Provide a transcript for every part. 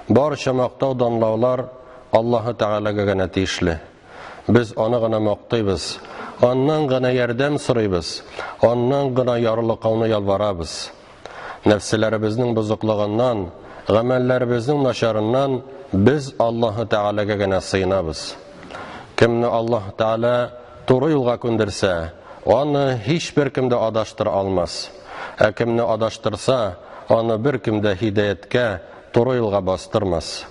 Барча мактау данлаулар Аллаһы Тәгаләгә генә тиешле. Без аны гына мактыйбыз, аннан гына ярдәм сорыйбыз, аннан гына ярлыкауны ялварабыз. Нәфселәребезнең бозыклыгыннан, гамәлләребезнең начарыннан без Аллаһы Тәгаләгә генә сыенабыз. Кемне Аллаһ Тәгалә туры юлга күндерсә, аны һичбер кем дә адаштыра алмас. Ә кемне адаштырса, аны беркем дә һидаяткә, туры юлга бастырмас.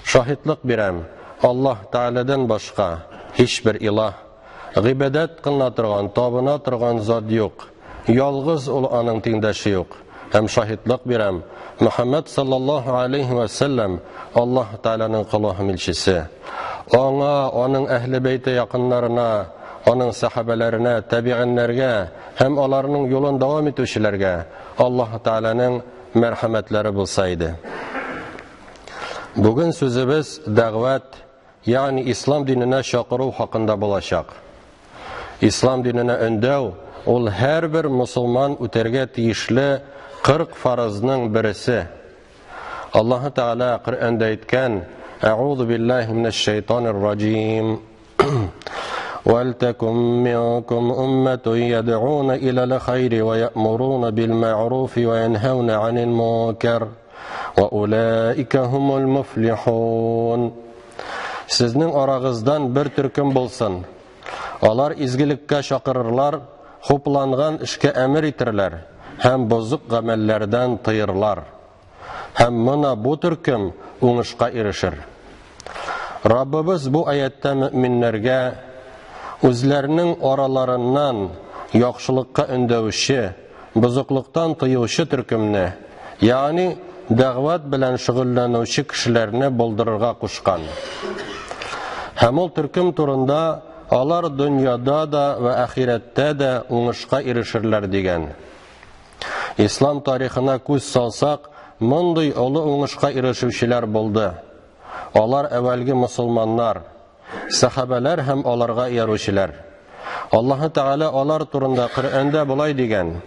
Шаһитлык бирәм, Аллаһ Тәгаләдән башка һичбер илаһ, гыйбадәт кылына торган, табына торган зат юк. Ялгыз ул аның тиңдәше юк. Һәм шаһитлык бирәм, Мөхәммәд саллаллаһу алейһи вә сәлләм Аллаһ Тәгаләнең колы һәм илчесе. Аңа, аның әһле бәйте якыннарына, аның сәхабәләренә, тәбигыннәргә һәм аларның юлын дәвам итүчеләргә Аллаһ Тәгаләнең мәрхәмәтләре булса иде. Бүген сүзебез дәгъват, ягъни ислам диненә чакыру хакында булачак. Ислам диненә өндәү ул һәрбер мусулман үтәргә тиешле 40 фарызның берсе. Аллаһы Тәгалә Коръәндә әйткән: "Әгъузу биллаһи минәш шайтанир раҗим." ولتكن منكم أمة يدعون إلى الخير ويأمرون بالمعروف وينهون عن المنكر وأولئك هم المفلحون Сезнең арагыздан бер төркем булсын. Алар изгелеккә чакырырлар, хупланган эшкә әмер итерләр һәм бозык гамәлләрдән тыерлар. Һәм мына бу төркем уңышка ирешер. Раббыбыз бу аятта мөэминнәргә үзләренең араларыннан яхшылыкка өндәүче, бозыклыктан тыючы төркемне, ягъни дәгъват белән шөгыльләнүче кешеләрне булдырырга кушкан. Һәм ул төркем турында алар дөньяда да вә ахирәттә дә уңышка ирешерләр дигән. Ислам тарихына күз салсак, мондый олы уңышка ирешүчеләр булды. Алар әүвәлге мусулманнар, сәхабәләр һәм аларга иярүчеләр. Аллаһы Тәгалә алар турында Коръәндә болай дигән: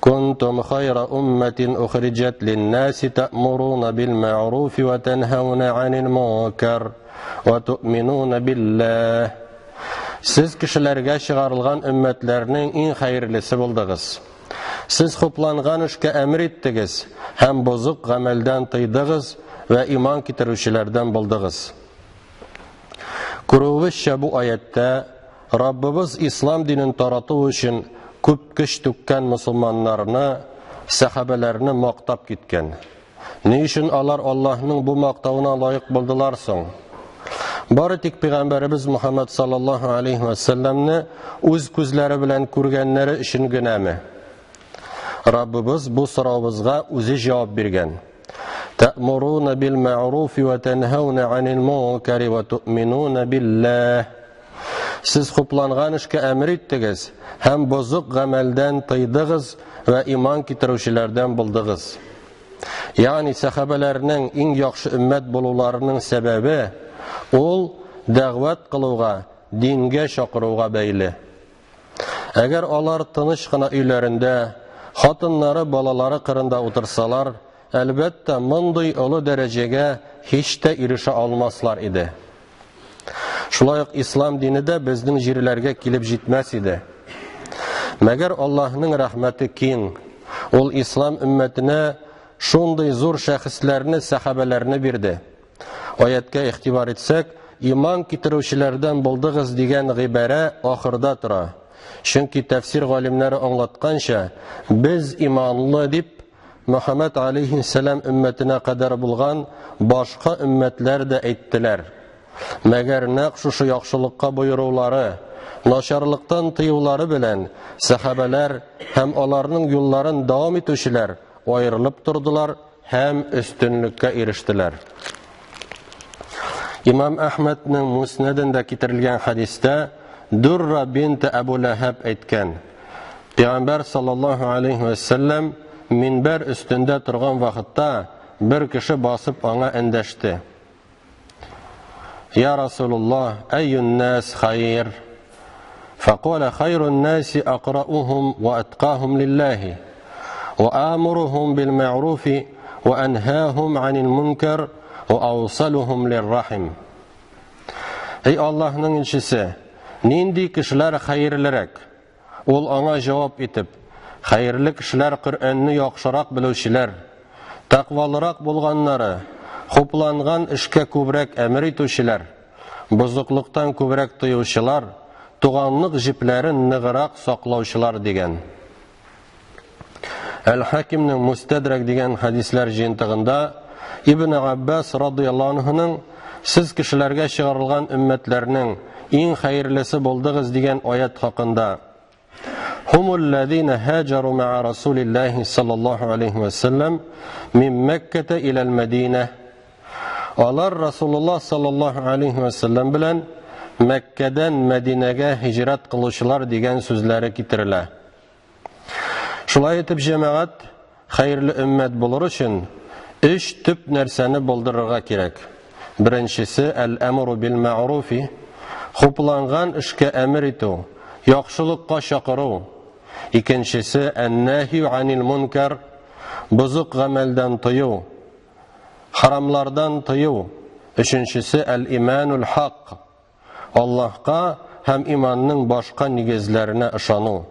Кунтум хайра умматин ухриҗат лин-наси та'муруна бил-ма'руфи ва танхауна 'анил мункар ва ту'минуна биллаһ. Сез кешеләргә чыгарылган өммәтләрнең иң хәерлесе булдыгыз. Сез хупланган эшкә әмер иттегез һәм бозык гамәлдән тыйдыгыз вә иман китерүчеләрдән булдыгыз. Күрүебезчә, бу аятта Раббыбыз ислам динен тарату өчен күп көч түккән мусулманнарны, сәхабәләрне мактап киткән. Ни өчен алар Аллаһның бу мактавына лаек булдылар соң? Бары тик пәйгамбәребез Мухаммад саллаллаһу алейхи ва сәлләмне үз күзләре белән күргәннәре өчен генәме? Раббыбыз бу соравыбызга үзе җавап биргән. Тә'муруна бил мә'руфи ва танһауна анил мункари ва ту'минуна биллаһ. Сез хупланган эшкә әмер иттегез һәм бозык гамәлдән тыйдыгыз вә иман китерүчеләрдән булдыгыз. Ягъни сәхабәләрнең иң яхшы өммәт булуларының сәбәбе ул дәгъват кылуга, дингә чакыруга бәйле. Әгәр алар тыныч кына өйләрендә, хатыннары, балалары кырында утырсалар, әлбәттә, мондый олы дәрәҗәгә һич тә ирешә алмаслар иде. Шулай ук ислам дине дә безнең җирләргә килеп җитмәс иде. Мәгәр Аллаһның рәхмәте киң. Ул ислам өммәтенә шундый зур шәхесләрне, сәхабәләрне бирде. Аяткә игътибар итсәк, иман китерүчеләрдән булдыгыз дигән гыйбарә ахырда тора. Чөнки тәфсир галимнәре аңлатканча, без иманлы дип Мөхәммәд алейһиссәлам өммәтенә кадәр булган башка өммәтләр дә әйттеләр. Мәгәр нәкъ шушы яхшылыкка боерулары, начарлыктан тыюлары белән сәхабәләр һәм аларның юлларын дәвам итүчеләр аерылып тордылар һәм өстенлеккә ирештеләр. Имам Әхмәднең Муснәдендә китерелгән хәдистә Дурра бинт Әбу Ләһәб әйткән: Пәйгамбәр саллаллаһу алейхи ва сәлләм минбәр өстендә торган вакытта бер кеше басып аңа эндәште. Я Расулуллаһ, әйюн нас хайр? Фақала хайрун наси акраухум ва атқахум лиллахи ва амуруhum бил маъруфи ва анхахум анил мункар ва аусалухум лиррахим. Эй Аллаһның илчесе, нинди кешеләр хәерлерәк? Ул аңа җавап итеп, хәерле кешеләр Коръәнне яхшырак белүчеләр, тәкъвалырак булганнары, хупланган эшкә күбрәк әмер итүчеләр, бозыклыктан күбрәк тыючылар, туганлык җепләрен ныграк саклаучылар дигән. Әл-Хакимнең Мустадрак дигән хәдисләр җыентыгында Ибн Аббас радыяллаһу анһуның сез кешеләргә чыгарылган өммәтләрнең иң хәерлесе булдыгыз дигән аят хакында Хумул лазина хаҗару ма'a Расулиллаһи саллаллаһу алейхи ва саллям мин Мәккә иләл Мәдинә. Алар Расулуллаһ саллаллаһу алейхи ва саллям белән Мәккәдән Мәдинәгә һиҗрәт кылучылар дигән сүзләре китерелә. Шулай итеп, җәмәгать хәерле өммәт булыр өчен өч төп нәрсәне булдырырга кирәк. Беренчесе әл-әмру бил мәгъруфи, хупланган эшкә әмер итү, яхшылыкка чакыру. Икенчесе ән-нахью анил мункар, бозык гамәлдән тыю, харамлардан тыю. Өченчесе әл-иманул хак, Аллаһка һәм иманның башка нигезләренә ышану.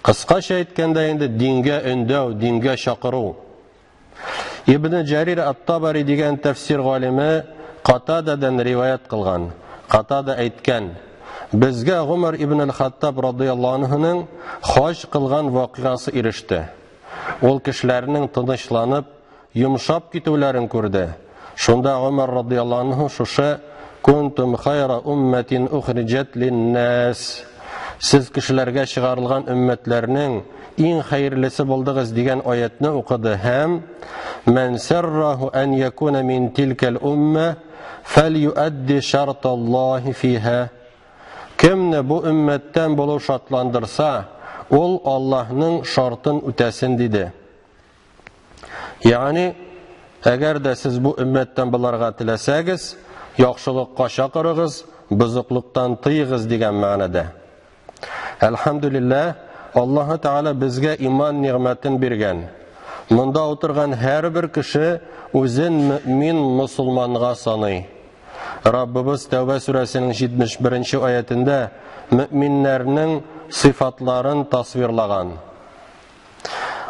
Кыскача әйткәндә инде дингә өндәү, дингә чакыру. Ибн Җарир ат-Табари дигән тәфсир галиме Катададан риваять кылган. Катада әйткән: Безгә Гумар ибн аль-Хаттаб радыяллаһу анһуның хаҗ кылган вакыйгасы иреште. Ул кешеләрнең тынычланып, йомшап китүләрен күрде. Шунда Гомәр радыяллаһу анһу шушы Кунтум хайра умматин ухриҗат линнас. Сез кешеләргә чыгарылган өммәтләрнең иң хәерлесе булдыгыз дигән аятны укыды һәм Мән сарраху ан якуна мин тилкәл умма фәлюадди шарталлаһи фиһа. Кемне бу өммәттән булу шатландырса, ул Аллаһның шартын үтәсен диде. Ягъни, әгәр дә сез бу өммәттән буларга теләсәгез, яхшылыкка чакырыгыз, бозыклыктан тыегыз дигән мәгънәдә. Әлхәмдүлилләһ, Аллаһы Тәгалә безгә иман нигъмәтен биргән. Монда утырган һәрбер кеше үзен мөмин мусулманга саный. Раббыбыз Тәүбә сүрәсенең 71 аятендә мөминнәрнең сыйфатларын тасвирлаган.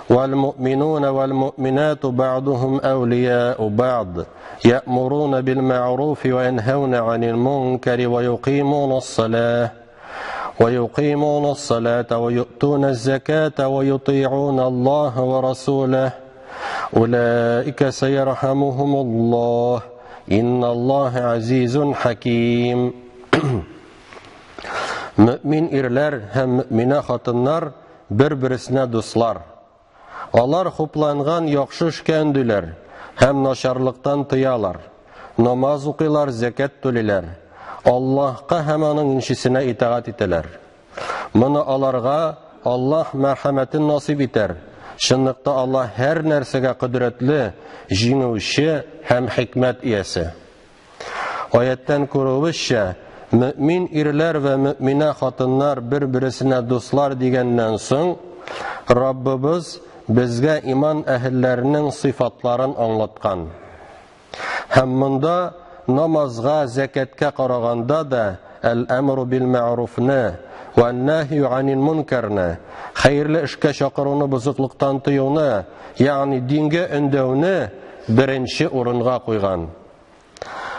والمؤمنون والمؤمنات بعضهم أولياء بعض يأمرون بالمعروف وينهون عن المنكر ويقيمون الصلاة ويؤتون الزكاة ويطيعون الله ورسوله أولئك سيرحمهم الله إن الله عزيز حكيم. Мөмин ирләр һәм мөминә хатыннар бер-берсенә дуслар. Алар хупланган яхшы эшкә өндиләр һәм начарлыктан тыялар. Намаз укыйлар, зәкят түлиләр. Аллаһка һәм аның илчесенә итагать итәләр. Моны аларга Аллаһ мәрхәмәтен насыйп итәр. Чынлыкта Аллаһ һәр нәрсәгә кодрәтле, җиңүче һәм хикмәт иясе. Аяттан күрүебезчә, мөмин ирләр вә мөминә хатыннар бер-берсенә дуслар дигәннән соң, Раббыбыз безгә иман әһелләренең сыйфатларын аңлаткан. Һәм монда намазга, зәкәткә караганда да әл-әмру бил мәгъруфны вә нахью анил мункарны, хәерле эшкә чакыруны, бозыклыктан тыюны, ягъни дингә өндәүне беренче урынга куйган.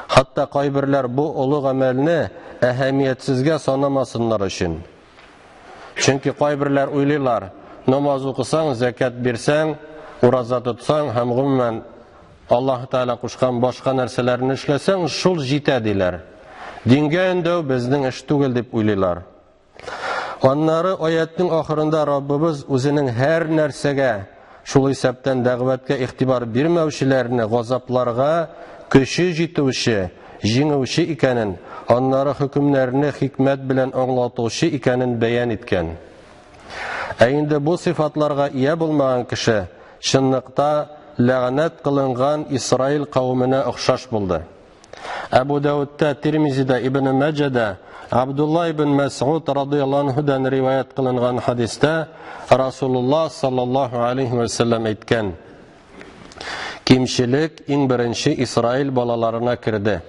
Хәтта кайберләр бу олы гамәлне әһәмиятсезгә санамасыннар өчен. Чөнки кайберләр уйлыйлар, намаз укысаң, зәкят бирсәң, ураза тотсаң һәм гомумән Аллаһ Тәгалә кушкан башка нәрсәләрне эшләсәң, шул җитә диләр. Дингә өндәү безнең эш түгел дип уйлыйлар. Аннары аятның ахырында Раббыбыз үзенең һәр нәрсәгә, шул исәптән дәгъвәткә игътибар бирмәүчеләрне газапларга көче җитүче, җиңүче икәнен, аннары хөкемнәрне хикмәт белән аңлатучы икәнен бәян иткән. Ә инде бу сыйфатларга ия булмаган кеше чынлыкта ләгънәт кылынган Исраил кавеменә охшаш булды. Әбу Даудта, Тирмизида, Ибн Маҗада Абдулла ибн Мәсгуд радыяллаһу анһудан риваять кылынган хадистә Расулуллаһ саллаллаһу алейхи ва саллям әйткән: Кимчелек иң беренче Исраил балаларына керде.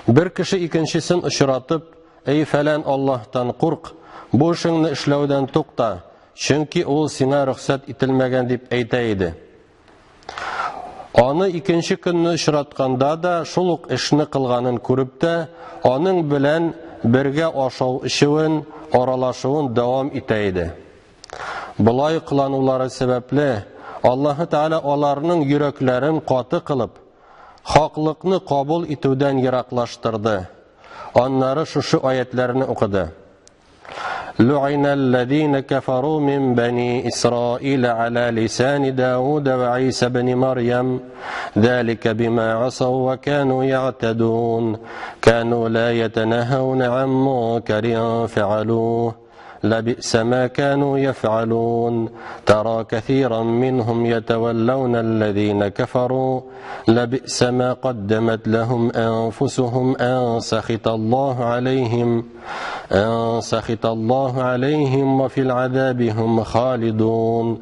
Бер кеше икенчесен очратып, "Эй фәлән, Аллаһтан курк, бу эшеңне эшләүдән тукта, чөнки ул сиңа рөхсәт ителмәгән", дип әйтә иде. Аны икенче көнне очратканда да шул ук эшне кылганын күреп тә, аның белән бергә ашау эчүен, аралашуын дәвам итә иде. Болай кыланулары сәбәпле, Аллаһы Тәгалә аларның йөрәкләрен каты кылып, хаклыкны кабул итүдән ераклаштырды. Аннары шушы аятларны укыды. لعن الذين كفروا من بني إسرائيل على لسان داود وعيسى بن مريم ذلك بما عصوا وكانوا يعتدون كانوا لا يتناهون عن منكر فعلوه لبئس ما كانوا يفعلون ترى كثيرا منهم يتولون الذين كفروا لبئس ما قدمت لهم أنفسهم أن سخط الله عليهم أن سخط الله عليهم وفي العذاب هم خالدون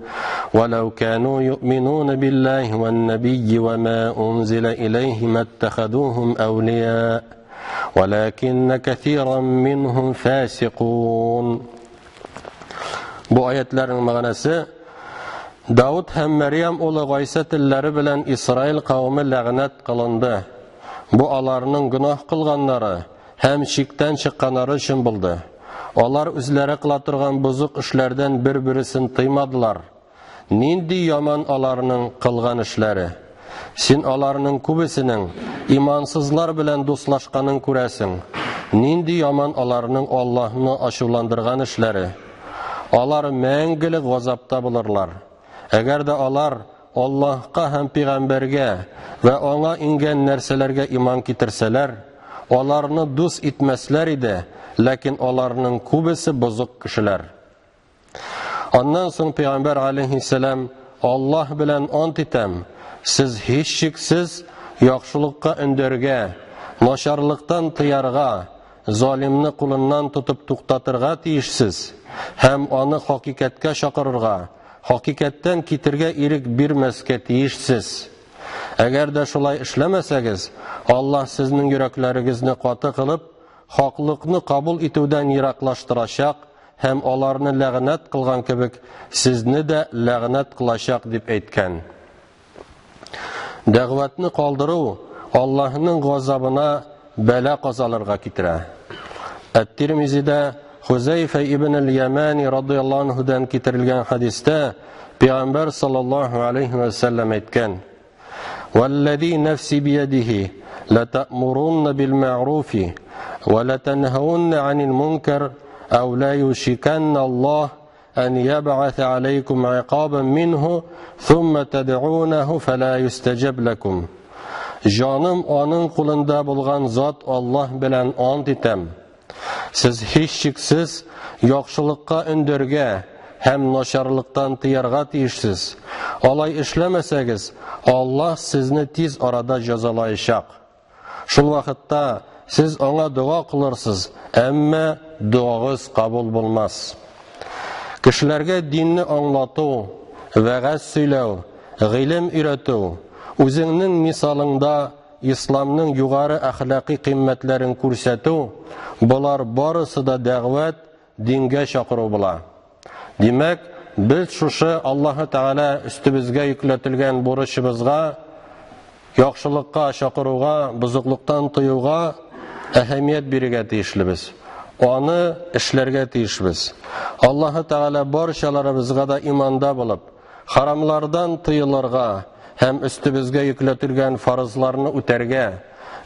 ولو كانوا يؤمنون بالله والنبي وما أنزل إليه ما اتخذوهم أولياء ولكن كثيرا منهم فاسقون. Бу аятларның мәгънәсе: Давыт һәм Мәрьям улы Гайсә телләре белән Исраил кавеме ләгънәт кылынды. Бу аларның гөнаһ кылганнары һәм чиктән чыкканнары өчен булды. Алар үзләре кыла торган бозык эшләрдән бер-берсен тыймадылар. Нинди яман аларның кылган эшләре! Син аларның күбесенең имансызлар белән дуслашканын күрәсең. Нинди яман аларның Аллаһны ачуландырган эшләре! Алар мәңгелек газапта булырлар. Әгәр дә алар Аллаһка һәм пәйгамбәргә вә аңа иңгән нәрсәләргә иман китерсәләр, аларны дус итмәсләр иде, ләкин аларның күбесе бозык кешеләр. Аннан соң пәйгамбәр алейхиссалам: "Аллаһ белән ант итәм, сез һичшиксез яхшылыкка өндәргә, начарлыктан тыярга, залимны кулыннан тотып туктатырга тиешсез һәм аны хакыйкатькә чакырырга, хакыйкатьтән китергә ирек бирмәскә тиешсез. Әгәр дә шулай эшләмәсәгез, Аллаһ сезнең йөрәкләрегезне каты кылып, хаклыкны кабул итүдән ераклаштырачак һәм аларны ләгънәт кылган кебек сезне дә ләгънәт кылачак", дип әйткән. Дәгъватны калдыру Аллаһның газабына бәла казалырга китерә. Әт-Тирмизидә Хузайфа ибн аль-Ямани радыяллаһу анһудан китерелгән хәдистә Пәйгамбәр саллаллаһу алейхи ва саллям әйткән: "Валлази нафси биядихи латамурунна бил ма'руфи ва латанхаунна анил мункар ау ла юшиканна Аллаһ أن يبعث عليكم عقابا منه ثم تدعونه فلا يستجب لكم". Җаным аның кулында булган зат Аллаһ белән ант итәм. Сез һичшиксез яхшылыкка өндәргә һәм начарлыктан тыярга тиешсез. Алай эшләмәсәгез, Аллаһ сезне тиз арада җәзалаячак. Шул вакытта сез аңа дога кылырсыз, әмма догагыз кабул булмас. Кешеләргә динне аңлату, вәгазь сөйләү, гыйлем өйрәтү, үзеңнең мисалыңда исламның югары әхлакый кыйммәтләрен күрсәтү, болар барысы да дәгъват, дингә чакыру була. Димәк, без шушы Аллаһы Тәгалә өстебезгә йөкләтелгән бурычыбызга, яхшылыкка чакыруга, бозыклыктан тыюга әһәмият бирергә тиешлебез. Аны эшләргә тиешбез. Аллаһы Тәгалә барчаларыбызга да иманда булып, харамлардан тыелырга һәм өстебезгә йөкләтелгән фарызларны үтәргә,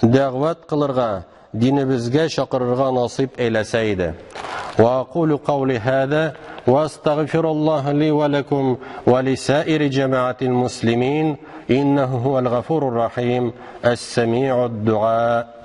дәгъват кылырга, динебезгә чакырырга насыйп әйләсә иде. Ва aqulu qawli hada wa astaghfirullah li wa lakum wa li sa'iri jama'atil muslimin innahu huwal ghafurur rahim as-sami'ud du'a.